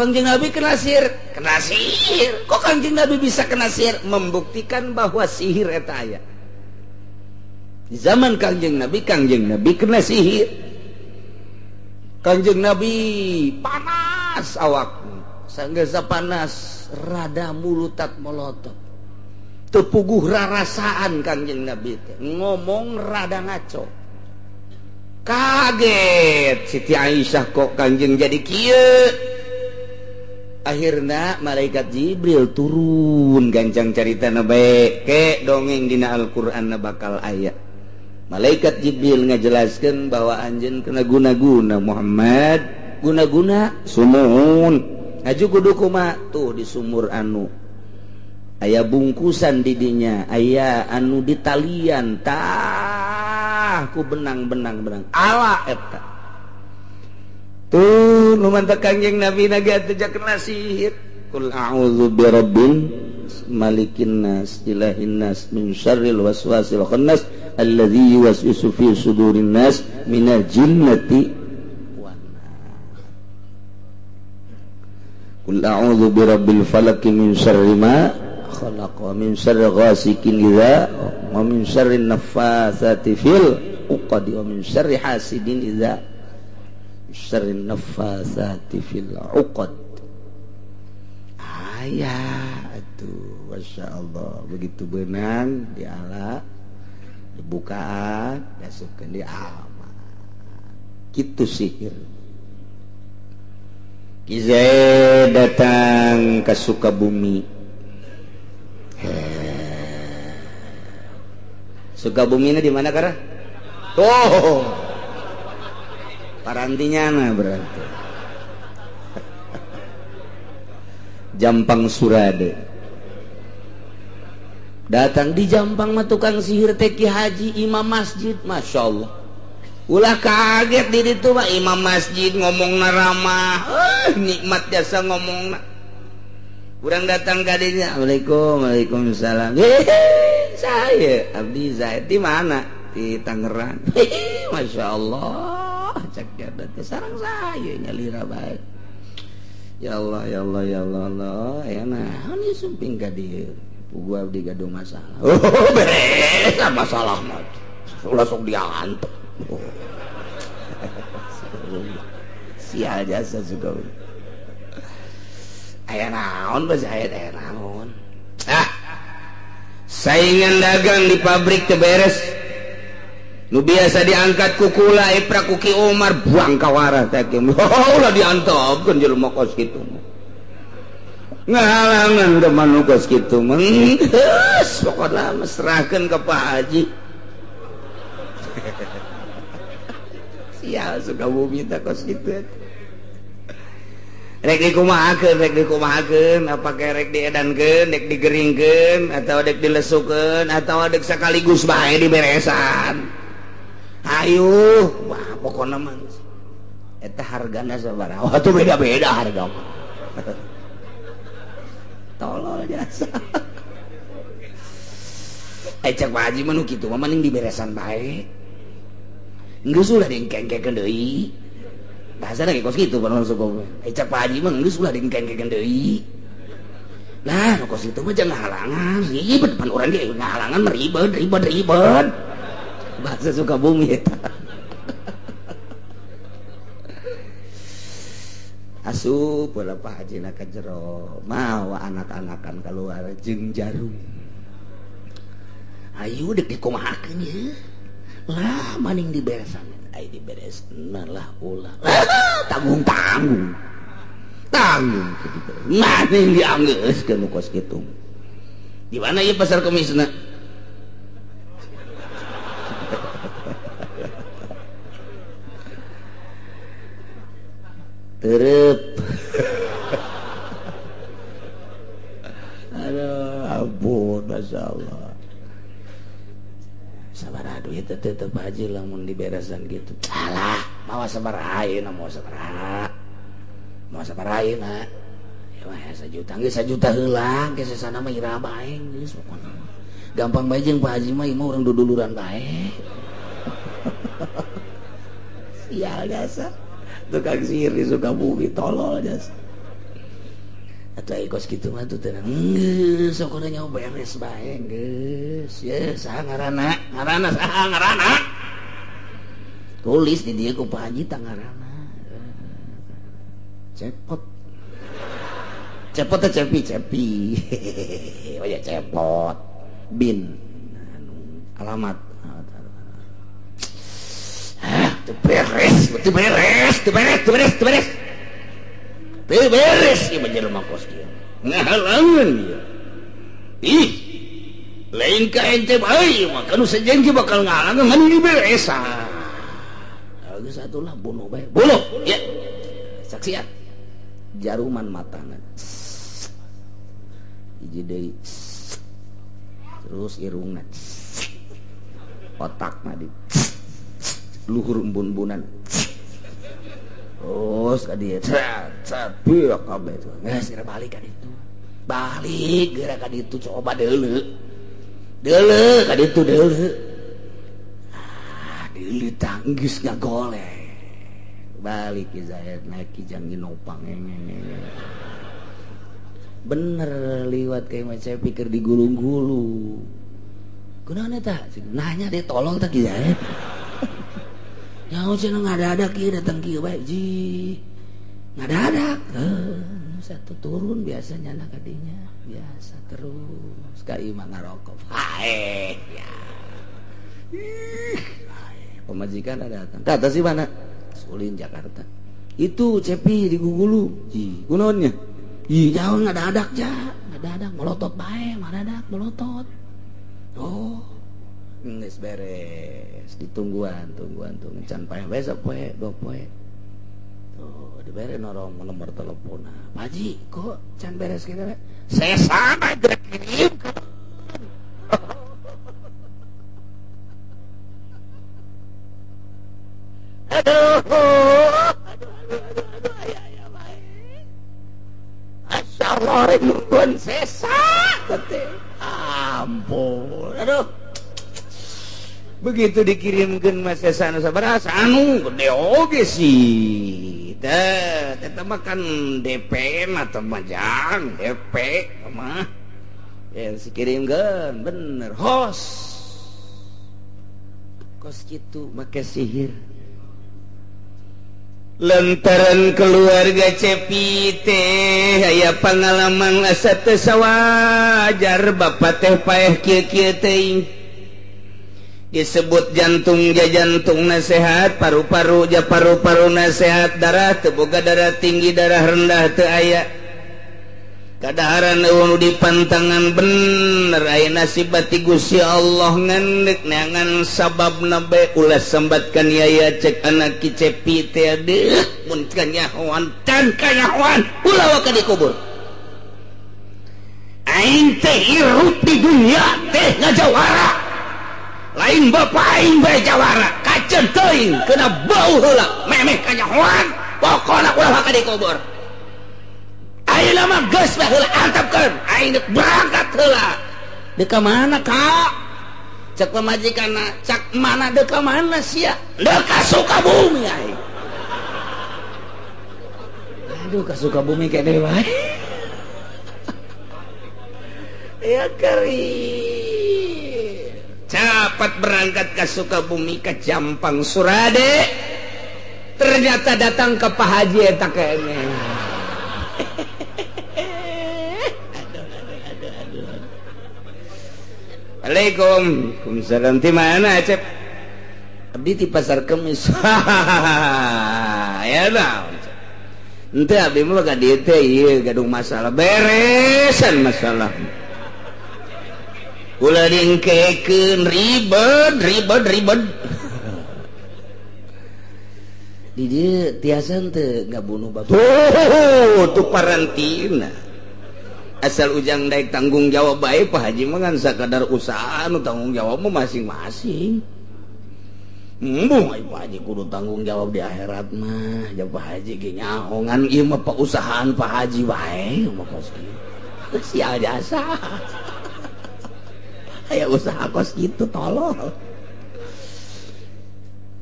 Kangjeng Nabi kena sihir, kena sihir. Kok Kangjeng Nabi bisa kena sihir? Membuktikan bahwa sihir eta aya. Di zaman Kangjeng Nabi kena sihir. Kangjeng Nabi panas awak, sanggeusa panas, rada mulutat molotot. Teu puguh rarasaan Kangjeng Nabi teh, ngomong rada ngaco. Kaget Siti Aisyah kok Kangjeng jadi kieu. Akhirna malaikat Jibril turun gancang caritana bae ke dongeng dina Al-Qur'an bakal aya. Malaikat Jibril ngajelaskeun bahwa anjeun kena guna-guna Muhammad, guna-guna sumuhun. Aju kudu kumaha tuh di sumur anu aya bungkusan didinya, aya anu ditalian tah ku benang-benang benang ala eta. Tuh nu mantak Kangjeng Nabi naga teu kena sihir. Qul a'udzu birabbin malikin nas ilahin nas min syarril waswasil khannas alladzi yuwaswisu fi sudurin nas minal jinnati wan nas. Qul a'udzu birabbil falaq min syarri ma khalaq wa min syarri ghasikin idza wa min syarrin naffatsati fil 'uqad wa min syarri hasidin idza syarrin naffatsati fil 'uqad. Aya atuh, Masya Allah, begitu benang diala dibukaan diasupkeun di aman. Kitu sihir. Ki Zaid datang ke Sukabumi. Sukabumi ini di mana kara? Tuh. Parantinya nah berarti. Jampang Surade. Datang di Jampang mah tukang sihir teh Ki Haji imam masjid, Masya Allah. Ulah kaget di ditu mah imam masjid ngomongna ramah, nikmat jasa ngomongna. Urang datang ka dinya, Assalamualaikum, waalaikumsalam. Hehe, saya Abdi Zaid di mana? Di Tangerang. Hehe, Masya Allah. Cek teh sareng saya nyalira bae. Ya Allah, ya Allah, ya Allah, Allah. Ya nah, ini sumping ka dieu. Puguh abdi gaduh masalah. Oh, beres masalah mah. Ulah sok diantep. Oh. Sial jasa juga. Aya naon bae aya naon. Ah. Saingan dagang di pabrik teu beres. Nu biasa diangkat ku kula iprak ku Ki Umar buang kawarah teh. Oh, ulah diantepkeun jelema kos kitu. Ngahalangan teman nu kos kitu mah. Geus pokona serahkeun ka Pak Haji. Sial Sukabumi teh kos kitu. Rek dikumahakeun, apakah rek diedankeun, rek digeringkeun atau rek dilesukeun atau rek sekaligus bae diberesan. Ayo, wah pokona mah eta hargana sabaraha? Wah tuh beda-beda harga mah. Tolol jasa. Cek Pak Haji mah nu kitu mah mending diberesan bae. Geus ulah diengkengkeun deui. Bahasana ge kos kitu pan langsung. Cek Pak Haji mah geus ulah diengkengkeun deui. Lah nu kos kitu mah jangan halangan, ribet pan urang ge ngahalangan mah ribet, ribet, ribet. Bahasa Sukabumi eta. Asup bola Pak Haji na ka jero, mawa anak-anakan keluar jeung jarum. Ayo dek dikumahakeun ieu. Lah maning diberesan. Ai diberesna lah ulah. Tanggung-tanggung. Tanggung maning dianggeuskeun nu kos kitu. Di mana ieu pasar Kemisna? Terep. Aduh, ampun, Masya Allah. Sabaraha duit tetep aja lamun diberesan gitu. Alah, mawa sabaraha ayeuna, mawa sabaraha. Mawa sabaraha ayeuna. Ya mah sajuta, geus sajuta heula, geus sasana mah ira bae geus pokona. Gampang bae jeung Pak Haji mah ieu mah urang duduluran bae. Sial jasa. Tukang sihir di Sukabumi tolol jasa. Atuh ai kos kitu mah tuh tenang. Geus sok nyaho beres bae geus. Ye saha ngaranna? Ngaranna saha ngaranna? Tulis di dieu ku Pak Haji tah ngaranna. Cepot. Cepot teh cepi cepi. Oh ya cepot. Bin alamat. Ah, teu beres, teu beres, teu beres, teu beres, teu beres. Teu beres ieu mah jelema kos kieu. Ngahalangan ieu. Ih. Lain ka ente bae mah kanu sejen ge bakal ngahalangan ngan ini beres. Ah, geus atulah bunuh bae. Bunuh. Ya. Saksian. Jaruman matana. Hiji deui. Terus irungna. Otakna di luhur embun-embunan. Terus ka dieu cat cat beak kabeh tuh. Geus geura balik ka ditu. Balik geura ka ditu coba deuleu. Deuleu ka ditu deuleu. Ah, deuleu tah geus ngagoleh. Balik ki Zaid naik kijang nopang. Bener liwat kayak macam saya pikir digulung-gulung. Kunaon eta? Nanya deh tolong tah ki Zaid. Nyaho cenah ngadadak kieu datang kieu bae ji. Ngadadak. Satu turun biasanya anak kadinya. Biasa terus ka imah ngarokok. Hae ya. Ih, pemajikan ada datang. Kata sih mana? Sulin Jakarta. Itu Cepi di Gugulu. Ji, kunaonnya? Ih, jauh ngadadak ja. Ngadadak melotot bae, ngadadak melotot. Oh. Geus beres, ditungguan, tungguan, tungguan. Can paeh bae sapoe, dua poe. Tuh, dibere norong nomor telepon. Pak Haji, kok can beres kieu? Saya sama kirim. Aduh, aduh, aduh, aduh, aduh, ayah, ayah, baik. Masya Allah, nungguan sesa, tete. Ampun, aduh. Begitu dikirimkan mas sesa anu sabaraha, anu gede oge sih. Teh, teteh mah kan DP mah teh mah jang, DP mah. Ya, dikirimkeun, bener, hos. Kos kitu make sihir. Lantaran keluarga Cepi teh aya pengalaman asa teu sawajar bapak teh paeh kieu-kieu teuing. Disebut jantung ja jantungna sehat, paru-paru ja paru-paruna sehat, darah teu boga darah tinggi, darah rendah teu aya. Kadaharan eueuh nu dipantangan bener aya nasib ti Gusti Allah ngan neangan sababna bae ulah sambatkan yaya cek anak Ki Cepi teh deuk mun kanyahoan can kanyahoan ulah waka dikubur. Aing teh hirup di dunia teh ngajawara. Lain bapak aing bae jawara, kaceun teuing kena bau heula memeh kanyahoan pokona ulah waka dikubur. Ayeuna mah geus bae heula antepkeun aing deuk berangkat heula. Deuk ka mana ka? Cek pamajikanna, cak mana deuk ka mana sia? Deuk ka Sukabumi aing. Aduh ka Sukabumi kene wae. Ya keri. Cepat berangkat ke Sukabumi ke Jampang Surade. Ternyata datang ke Pak Haji eta kene. Aduh, aduh, aduh, aduh. Waalaikum. Waalaikumsalam. Di mana, Cep? Abdi di Pasar Kemis. Ya naon. Ente abdi mah ka dieu teh ieu gaduh masalah. Beresan masalah. Ulah diengkekeun ribet, ribet, ribet. Di dieu tiasa teu ngabunuh batur. Oh, tuh parantina. Asal ujang daek tanggung jawab bae Pak Haji mah ngan sakadar usaha nu tanggung jawab mah masing-masing. Embung ai Pak Haji kudu tanggung jawab di akhirat mah. Ja Pak Haji ge nyaho ngan ieu mah pausahaan Pak Haji wae mah kos kieu. Sial jasa. Aya usaha kos kitu tolol.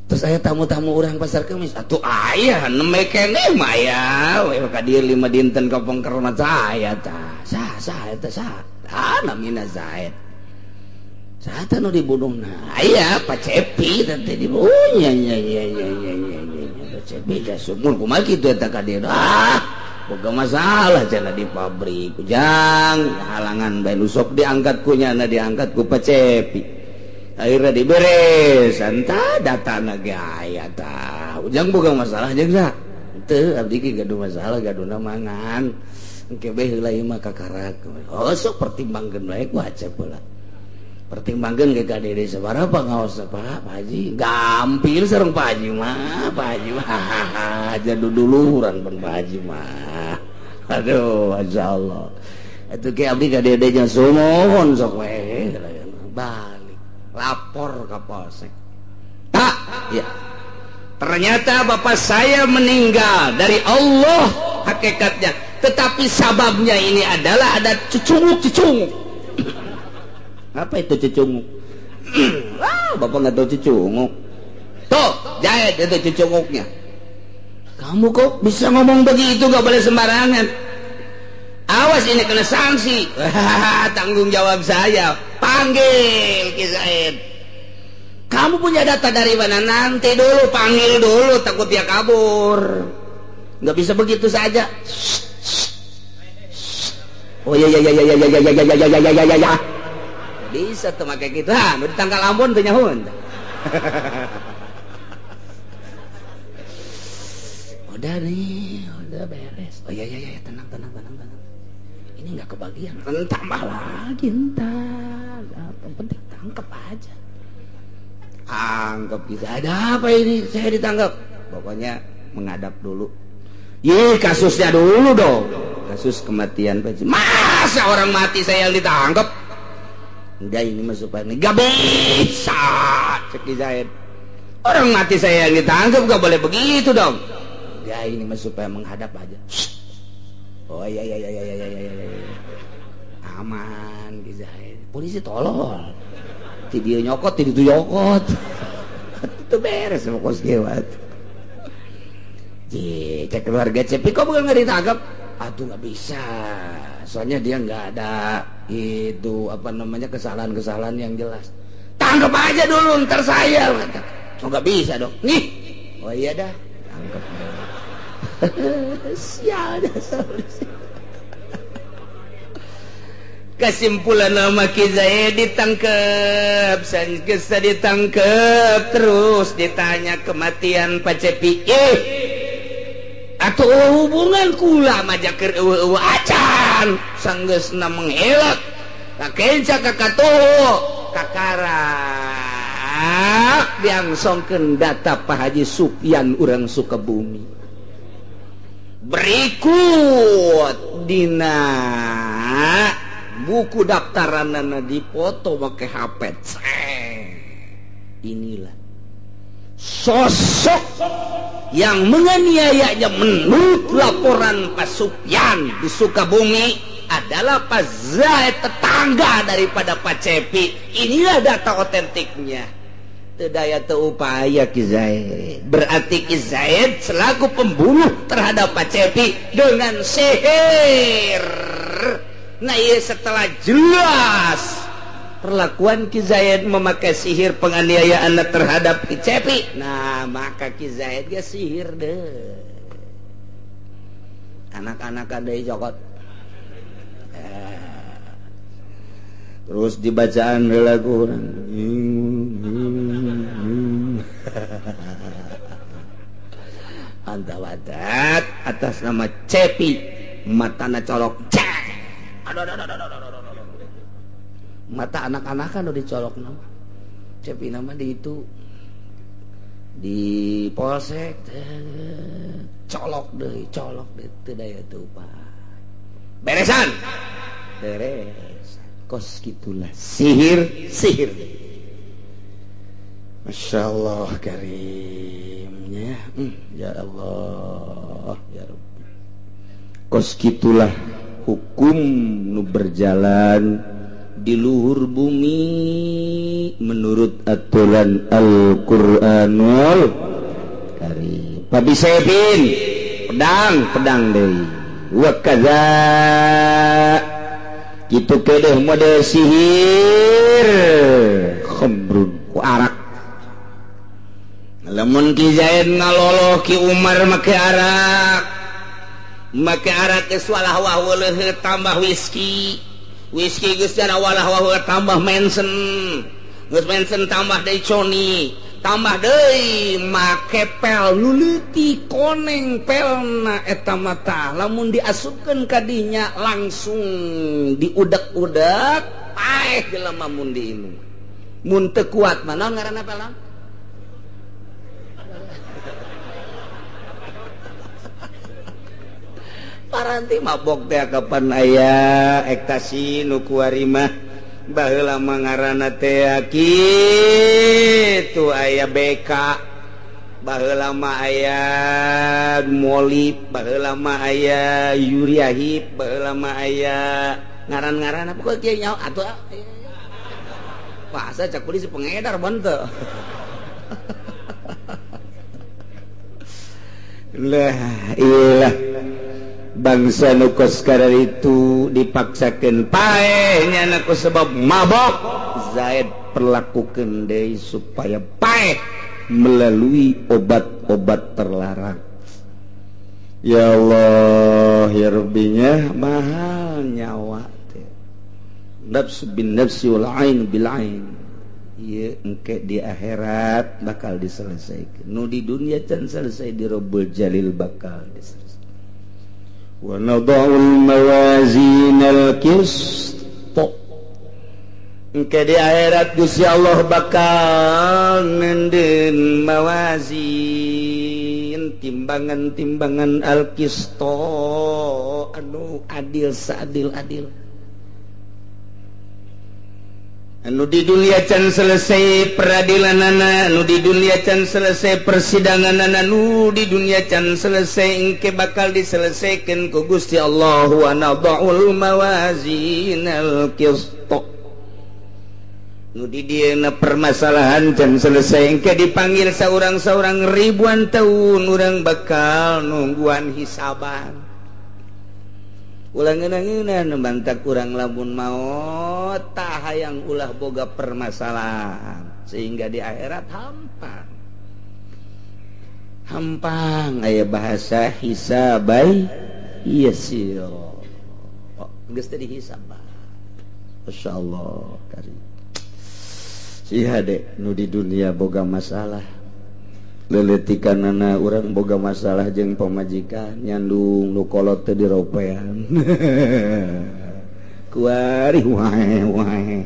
Terus aya tamu-tamu urang pasar kemis atuh aya nembe keneh mah aya we ka dieu 5 dinten ka pengker mah aya tah. Saha saha eta saha? Ah namina Zaid. Saha teh nu dibunuhna? Aya Pak Cepi teh dibunuh nya nya nya nya nya nya. Pak Cepi da sumur kumaha kitu eta ka dieu. Ah boga masalah cenah di pabrik. Ujang halangan bae nu sok diangkat ku nyana diangkat ku Pak Cepi. Akhirnya diberes entah data ge aya tah. Ujang boga masalah jeung sa? Teu abdi ge gaduh masalah gaduhna mangan. Engke bae heula ieu mah kakarak. Oh sok pertimbangkeun bae ku Acep heula. Pertimbangkeun ge ka dede sabaraha ngaos Pak Haji. Gampil sareng Pak Haji mah, Pak Haji mah jadi duluran pan Pak Haji mah. Aduh masyaallah. Atuh ge abdi ka dede nya sumuhun sok we balik. Lapor ke polsek. Tak, ya. Ternyata bapak saya meninggal dari Allah hakikatnya. Tetapi sababnya ini adalah ada cucunguk-cucunguk. Apa itu cucunguk? Wah, bapak nggak tahu cucunguk. Tuh, jahit itu cucunguknya. Kamu kok bisa ngomong begitu, nggak boleh sembarangan. Awas ini kena sanksi. Tanggung jawab saya. Panggil Ki Zaid. Kamu punya data dari mana? Nanti dulu, panggil dulu, takut dia kabur. Nggak bisa begitu saja. Oh iya iya iya iya iya iya iya iya iya iya iya. Bisa tuh pakai gitu. Ha, nu ditangkal Ambon teu nyahoan. Udah nih, udah beres. Oh iya iya iya, tenang tenang tenang tenang. Ini nggak kebagian, tambah lagi ntar. Yang penting tangkap aja. Anggap bisa ada apa ini? Saya ditangkap. Pokoknya menghadap dulu. Ye, kasusnya dulu dong. Kasus kematian Pak. Masa orang mati saya yang ditangkap? Enggak, ini masuk Pak. Enggak bisa. Cek Zaid. Orang mati saya yang ditangkap enggak boleh begitu dong. Enggak, ini masuk supaya menghadap aja. Oh iya iya iya iya iya iya. Aman Ki Zaid. Polisi tolol. Ti dia nyokot, ti ditu nyokot. Itu beres sama kos gewat. Cek keluarga Cepi kok bukan nggak ditangkap? Aduh nggak bisa. Soalnya dia nggak ada itu apa namanya kesalahan-kesalahan yang jelas. Tangkap aja dulu ntar saya. Oh nggak bisa dong. Nih. Oh iya dah. Tangkap. Sial dah. Kesimpulan nama Ki Zaid ditangkep, sanggeus ditangkep terus ditanya kematian Pak Cepi. Atau hubungan kula mah keur eueuh acan sanggeusna menghelak kakenca ka katuhu kakarak diangsongkeun data Pak Haji Supyan urang Sukabumi. Berikut dina buku daftaranana dipoto pakai HP. Inilah sosok yang menganiayanya menurut laporan Pak Supyan di Sukabumi adalah Pak Zaid, tetangga daripada Pak Cepi. Inilah data otentiknya. Teu daya teu upaya Ki Zaid. Berarti Ki Zaid selaku pembunuh terhadap Pak Cepi dengan sihir. Nah, iya setelah jelas perlakuan Ki Zaid memakai sihir penganiayaan terhadap Ki Cepi, nah maka Ki Zaid ge sihir deh. Anak-anak ada cokot. Terus dibacaan heula ku urang. Antawadat atas nama Cepi matana colok. Aduh, aduh, aduh, aduh, aduh, aduh. Mata anak-anak kan udah dicolok nama Cepi nama di itu di polsek colok deh teu daya teu upaya. Beresan beres kos gitulah sihir sihir. Masya Allah karimnya ya Allah ya Rabbi. Kos gitulah hukum nu berjalan di luhur bumi menurut aturan Al-Qur'anul Karim. Pabisepin pedang pedang deui wa kaza kitu kedeh model sihir khamrun ku arak. Lamun Ki Zaid ngaloloh Ki Umar make arak, make arak geus walah wah weuleuh tambah whisky, whisky geus cara walah wah tambah mensen, geus mensen tambah deui coni, tambah deui make pel luleuti koneng pelna eta mata lamun diasupkeun ka dinya langsung diudek-udek paeh jelema mun diinum. Mun teu kuat mah naon ngaranna pel? Paranti mabok teh kapan aya ektasi nu kuari mah baheula mah ngaranna teh kitu aya BK, baheula mah aya Molip, baheula mah aya Yuriahip, baheula mah aya ngaran-ngaran apa kieu nyaho atuh bahasa cak polisi pengedar banteu. Lah ilah bangsa nu kos itu dipaksakan paehnya ku sebab mabok. Zaid perlakukan deui supaya paeh melalui obat-obat terlarang. Ya Allah ya Rabbinya mahal nyawa teh. Nafsu bin nafsi wal ain bil ain. Ieu engke di akhirat bakal diselesaikan. Nu di dunia can selesai di Rabbul Jalil bakal diselesaikan. Wa nadha'ul mawazinal qist. Engke di akhirat Gusti Allah bakal nenden mawazin, timbangan-timbangan al-qist anu adil seadil-adil. Anu di dunia can selesai peradilanana, anu di dunia can selesai persidanganana, anu di dunia can selesai engke bakal diselesaikan ku Gusti Allah. Wa nadha'ul mawazinal qist. Nu di dieuna permasalahan can selesai engke dipanggil saurang-saurang ribuan tahun urang bakal nungguan hisaban. Ulah ngeunah-ngeunah bantak urang lamun maot tah hayang ulah boga permasalahan sehingga di akhirat hampang. Hampang aya bahasa hisabai yasir. Oh, geus teh dihisab. Masyaallah karim. Sia dek nu di dunia boga masalah. Leletikanana urang boga masalah jeung pamajikan nyandung nu kolot teu diropean. Kuari wae wae.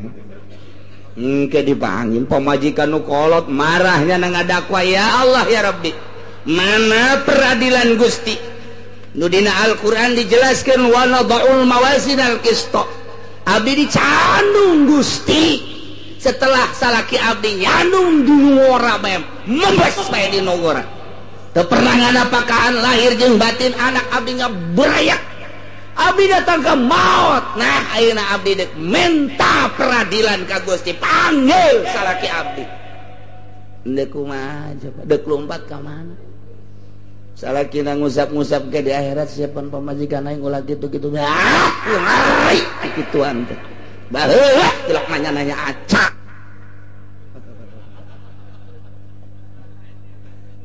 Engke dipanggil pamajikan nu kolot marahnya na ngadakwa ya Allah ya Rabbi. Mana peradilan Gusti? Nu dina Al-Qur'an dijelaskeun wa nadha'ul mawazinal qist. Abdi dicandung Gusti. Setelah salaki abdi nyandung di ngora bae membes bae di nogora. Teu pernah nganapakaan lahir jeung batin anak abdi ngaberayak. Abdi datang ke maut. Nah ayeuna abdi deuk minta peradilan ka Gusti, panggil salaki abdi. Deuk kumaha coba? Deuk lompat ka mana? Salaki na ngusap-ngusap ke di akhirat siapan pamajikan aing ulah kitu-kitu. Ah, ngari kituan teh. Baheula tilak nanya-nanya acak.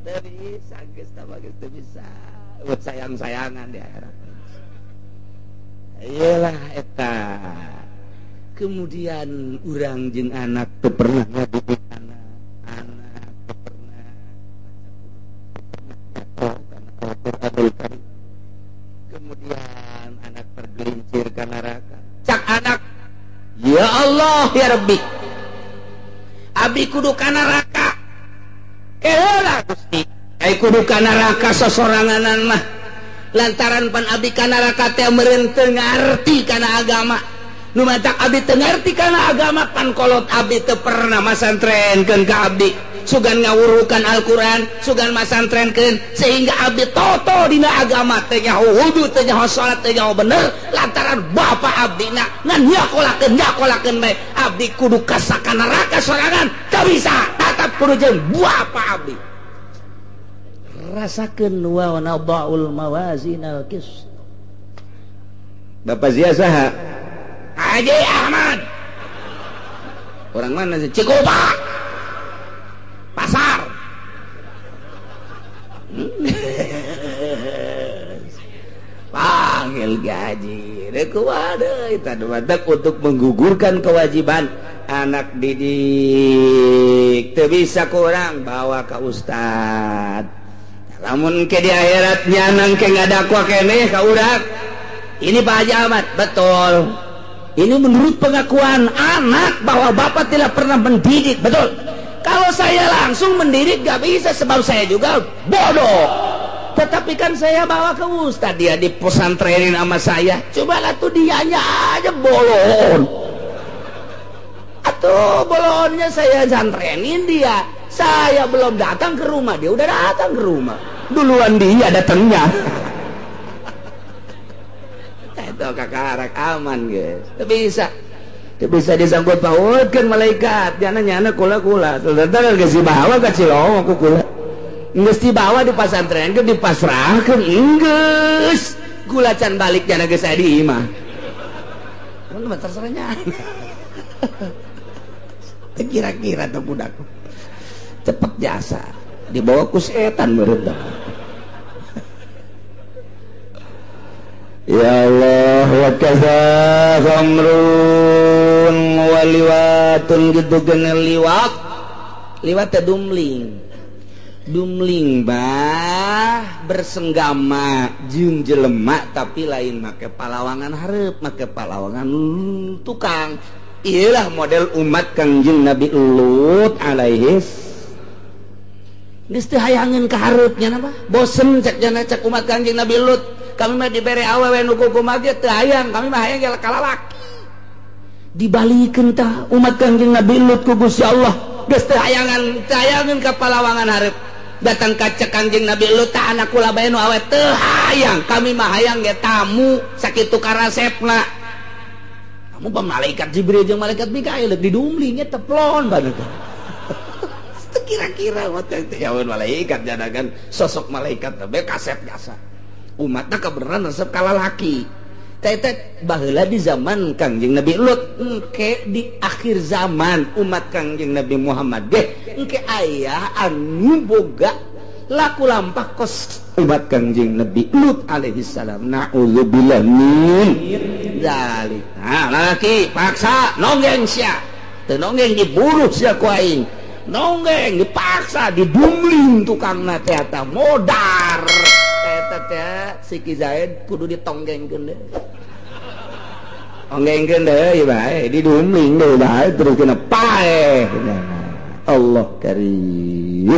Teu bisa geus tah geus teu bisa. Sayang-sayangan di akhirat. Iyalah eta. Kemudian urang jeung anak teu pernah ngadidik anak. Anak teu pernah Al-Qur'anul Karim. Kemudian anak tergelincir ke neraka. Cak anak, ya Allah ya Rabbi, abdi kudu ka neraka. Keheula Gusti, ai kudu ka neraka sosoranganan mah. Lantaran pan abdi ka neraka teh meureun teu ngarti kana agama. Nu matak abdi teu ngarti kana agama pan kolot abdi teu pernah masantrenkeun ka abdi. Sugan ngawurukan Al-Qur'an, sugan masantrenkeun sehingga abdi toto dina agama teh nyaho wudu, teh nyaho salat, teh nyaho bener lantaran bapak abdi na ngan nyakolakeun bae. Abdi kudu kasaka neraka sorangan, teu bisa, tetap kudu jeung bapak abdi. Rasakeun wa nada'ul mawazinal qist. Bapak zia saha? Haji Ahmad. Orang mana sih? Cikupa. Pasar. Panggil gaji. Untuk menggugurkan kewajiban anak didik. Teu bisa kurang bawa ke ustad. Lamun ke di akhirat nyanang ke ngadakwa keneh ka urang. Ini Pak Haji Ahmad, betul. Ini menurut pengakuan anak bahwa bapak tidak pernah mendidik, betul. Kalau saya langsung mendidik gak bisa sebab saya juga bodoh. Tetapi kan saya bawa ke ustad, dia dipesantrenin sama saya. Cobalah tuh dianya aja bolon. Atau bolonnya saya santrenin dia. Saya belum datang ke rumah, dia udah datang ke rumah. Duluan dia datangnya. Itu kakarak aman guys. Bisa. Bisa disangkut pautkeun malaikat. Jana nyana kula-kula. Ternyata geus dibawa ka Cilongok ku kula. Geus dibawa di pasantren ke dipasrahkeun geus. Kula can balik jana geus aya di imah. Mun mah terserahnya. Kira-kira tuh budak. Cepet jasa. Dibawa ku setan meureun. Ya Allah wa kaza khamrun wa liwatun gitu gene liwat. Liwat teh dumling. Dumling bah bersenggama jeung jelema tapi lain make palawangan hareup, make palawangan tukang. Iyalah model umat Kangjeng Nabi Lut alaihi. Geus teu hayangeun ka hareupnya mah. Bosen cek jana cek umat Kangjeng Nabi Lut. Kami mah dibere awewe nu kumaha ge teu hayang, kami mah hayang ge kalalaki. Dibalikeun tah umat Kangjeng Nabi Lut ku Gusti Allah. Geus teu hayangan, teu hayangeun ka palawangan hareup. Datang ka cek Kangjeng Nabi Lut tah anak kula bae nu awe teu hayang, kami mah hayang ge tamu sakitu karasepna. Kamu ba malaikat Jibril jeung malaikat Mikail didumling nya teplon bae. Kira-kira ya malaikat jadakan sosok malaikat teh kasep jasa. Umatna kebenaran resep kalalaki. Teh baheula di zaman Kangjeng Nabi Lut, engke di akhir zaman umat Kangjeng Nabi Muhammad ge engke aya anu boga laku lampah kos umat Kangjeng Nabi Lut alaihi salam. Na'udzubillah min dzalik. Nah, lalaki paksa nonggeng sia. Teu nonggeng diburu sia ku aing. Nonggeng dipaksa didumling tukangna teh eta modar. Eta teh si Ki Zaid kudu ditonggengkeun deui. Onggengkeun deui bae, didumling deui bae terus kena paeh. Allah karim.